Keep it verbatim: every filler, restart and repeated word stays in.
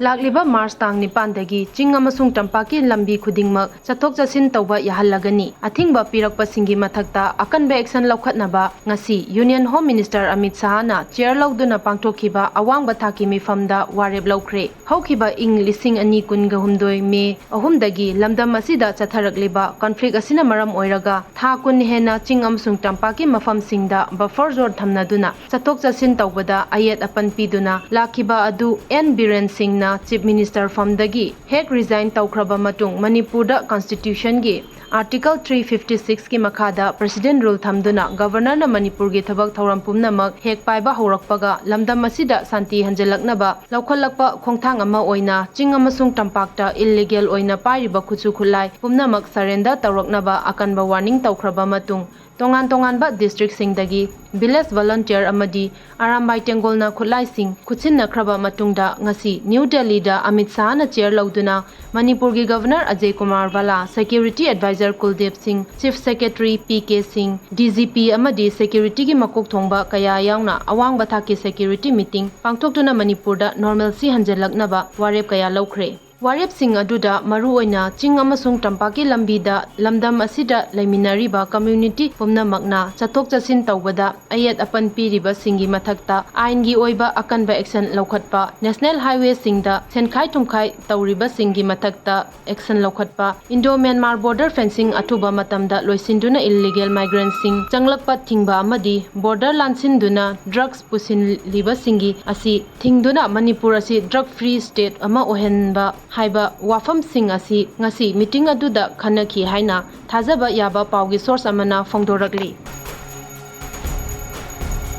ꯂꯥꯛꯂꯤꯕ ꯃꯥꯔꯆ ꯇꯥꯡ ꯅꯤꯄꯥꯟꯗꯒꯤ ꯆꯤꯡ ꯑꯃꯁꯨꯡ ꯇꯝꯄꯥꯛꯀꯤ ꯂꯝꯕꯤ ꯈꯨꯗꯤꯡꯃꯛ ꯆꯠꯊꯣꯛ ꯆꯠꯁꯤꯟ ꯇꯧꯕ ꯌꯥꯍꯜꯂꯒꯅꯤ꯫ ꯑꯊꯤꯡꯕ ꯄꯤꯔꯛꯄꯁꯤꯡꯒꯤ ꯃꯊꯛꯇ ꯑꯀꯟꯕ action ꯂꯧꯈꯠꯅꯕ ꯉꯁꯤ Union Home Minister Amit ꯁꯍꯥꯅ chair ꯂꯧꯗꯨꯅ ꯄꯥꯡꯊꯣꯛꯈꯤꯕ ꯑꯋꯥꯡꯕ ꯊꯥꯛꯀꯤ ꯃꯤꯐꯝꯗ ꯋꯥꯔꯦꯞ ꯂꯧꯈ꯭ꯔꯦ꯫ ꯍꯧꯈꯤꯕ ꯏꯪ ꯂꯤꯁꯤꯡ ꯑꯅꯤ ꯀꯨꯟꯒ ꯍꯨꯝꯗꯣꯏ ꯃꯦ ꯑꯍꯨꯝꯗꯒꯤ ꯂꯝꯗꯝ ꯑꯁꯤꯗ ꯆꯠꯊꯔꯛꯂꯤꯕ conflict ꯑꯁꯤꯅ ꯃꯔꯝ ꯑꯣꯏꯔꯒ ꯊꯥ ꯀꯨꯟ ꯍꯦꯟꯅ ꯆꯤꯡ ꯑꯃꯁꯨꯡ ꯇꯝꯄꯥꯛꯀꯤ ꯃꯐꯝꯁꯤꯡꯗ buffer zone ꯊꯝꯅꯗꯨꯅ ꯆꯠꯊꯣꯛ ꯆꯠꯁꯤꯟ ꯇꯧꯕꯗ ꯑꯌꯦꯠ ꯑꯄꯟ ꯄꯤꯗꯨꯅ ꯂꯥꯛꯈꯤꯕ ꯑꯗꯨ ꯑꯦꯟ ꯕꯤꯔꯦꯟ ꯁꯤꯡꯅ Chief Minister ꯐꯝꯗꯒꯤ ꯍꯦꯛ resign ꯇꯧꯈ꯭ꯔꯕ ꯃꯇꯨꯡ ꯃꯅꯤꯄꯨꯔꯗ constitution ꯒꯤ Article three fifty six ꯀꯤ ꯃꯈꯥꯗ President rule ꯊꯝꯗꯨꯅ Governor ꯅ ꯃꯅꯤꯄꯨꯔꯒꯤ ꯊꯕꯛ ꯊꯧꯔꯝ ꯄꯨꯝꯅꯃꯛ ꯍꯦꯛ ꯄꯥꯏꯕ ꯍꯧꯔꯛꯄꯒ ꯂꯝꯗꯝ ꯑꯁꯤꯗ ꯁꯥꯟꯇꯤ ꯍꯟꯖꯤꯜꯂꯛꯅꯕ ꯂꯧꯈꯠꯂꯛꯄ ꯈꯣꯡꯊꯥꯡ ꯑꯃ ꯑꯣꯏꯅ ꯆꯤꯡ ꯑꯃꯁꯨꯡ ꯇꯝꯄꯥꯛꯇ illegal ꯑꯣꯏꯅ ꯄꯥꯏꯔꯤꯕ ꯈꯨꯠꯁꯨ ꯈꯨꯠꯂꯥꯏ ꯄꯨꯝꯅꯃꯛ surrender ꯇꯧꯔꯛꯅꯕ ꯑꯀꯟꯕ warning ꯇꯧꯈ꯭ꯔꯕ ꯃꯇꯨꯡ ꯇꯣꯉꯥꯟ ꯇꯣꯉꯥꯟꯕ district ꯁꯤꯡꯗꯒꯤ village volunteer ꯑꯃꯗꯤ ꯑꯔꯥꯝꯕꯥꯏ ꯇꯦꯡꯒꯣꯜꯅ ꯈꯨꯠꯂꯥꯏꯁꯤꯡ ꯈꯨꯠꯁꯤꯟꯅꯈ꯭ꯔꯕ ꯃꯇꯨꯡꯗ ꯉꯁꯤ ꯅ꯭ꯌꯨ ꯗꯦꯜꯂꯤꯗ ꯑꯃꯤꯠ ꯁꯍꯥꯅ chair ꯂꯧꯗꯨꯅ ꯃꯅꯤꯄꯨꯔꯒꯤ Governor Ajay Kumar ꯚꯥꯂꯥ, Security Advisor ꯀꯨꯜꯗꯤꯞ ꯁꯤꯡ, Chief Secretary ꯄꯤ ꯀꯦ ꯁꯤꯡ, D G P ꯑꯃꯗꯤ security ꯒꯤ ꯃꯀꯣꯛ ꯊꯣꯡꯕ ꯀꯌꯥ ꯌꯥꯎꯅ ꯑꯋꯥꯡꯕ ꯊꯥꯛꯀꯤ security meeting ꯄꯥꯡꯊꯣꯛꯇꯨꯅ ꯃꯅꯤꯄꯨꯔꯗ normalcy ꯍꯟꯖꯤꯜꯂꯛꯅꯕ ꯋꯥꯔꯦꯞ ꯀꯌꯥ ꯂꯧꯈ꯭ꯔꯦ꯫ ꯋꯥꯔꯦꯞꯁꯤꯡ ꯑꯗꯨꯗ ꯃꯔꯨꯑꯣꯏꯅ ꯆꯤꯡ ꯑꯃꯁꯨꯡ ꯇꯝꯄꯥꯛꯀꯤ ꯂꯝꯕꯤꯗ ꯂꯝꯗꯝ ꯑꯁꯤꯗ ꯂꯩꯃꯤꯟꯅꯔꯤꯕ community ꯄꯨꯝꯅꯃꯛꯅ ꯆꯠꯊꯣꯛ ꯆꯠꯁꯤꯟ ꯇꯧꯕꯗ ꯑꯌꯦꯠ ꯑꯄꯟ ꯄꯤꯔꯤꯕꯁꯤꯡꯒꯤ ꯃꯊꯛꯇ ꯑꯥꯏꯟꯒꯤ ꯑꯣꯏꯕ ꯑꯀꯟꯕ action ꯂꯧꯈꯠꯄ, national highway ꯁꯤꯡꯗ ꯁꯦꯟꯈꯥꯏ ꯊꯨꯝꯈꯥꯏ ꯇꯧꯔꯤꯕꯁꯤꯡꯒꯤ ꯃꯊꯛꯇ action ꯂꯧꯈꯠꯄ, Indo Myanmar border fencing ꯑꯊꯨꯕ ꯃꯇꯝꯗ ꯂꯣꯏꯁꯤꯟꯗꯨꯅ illegal migrant ꯁꯤꯡ ꯆꯪꯂꯛꯄ ꯊꯤꯡꯕ ꯑꯃꯗꯤ border ꯂꯥꯟꯁꯤꯟꯗꯨꯅ drugs ꯄꯨꯁꯤꯜꯂꯤꯕꯁꯤꯡꯒꯤ ꯑꯁꯤ ꯊꯤꯡꯗꯨꯅ ꯃꯅꯤꯄꯨꯔ ꯑꯁꯤ drug free state ꯑꯃ ꯑꯣꯏꯍꯟꯕ ꯍꯥꯏꯕ ꯋꯥꯐꯝꯁꯤꯡ ꯑꯁꯤ ꯉꯁꯤ meeting ꯑꯗꯨꯗ ꯈꯟꯅꯈꯤ ꯍꯥꯏꯅ ꯊꯥꯖꯕ ꯌꯥꯕ ꯄꯥꯎꯒꯤ source ꯑꯃꯅ ꯐꯣꯡꯗꯣꯔꯛꯂꯤ꯫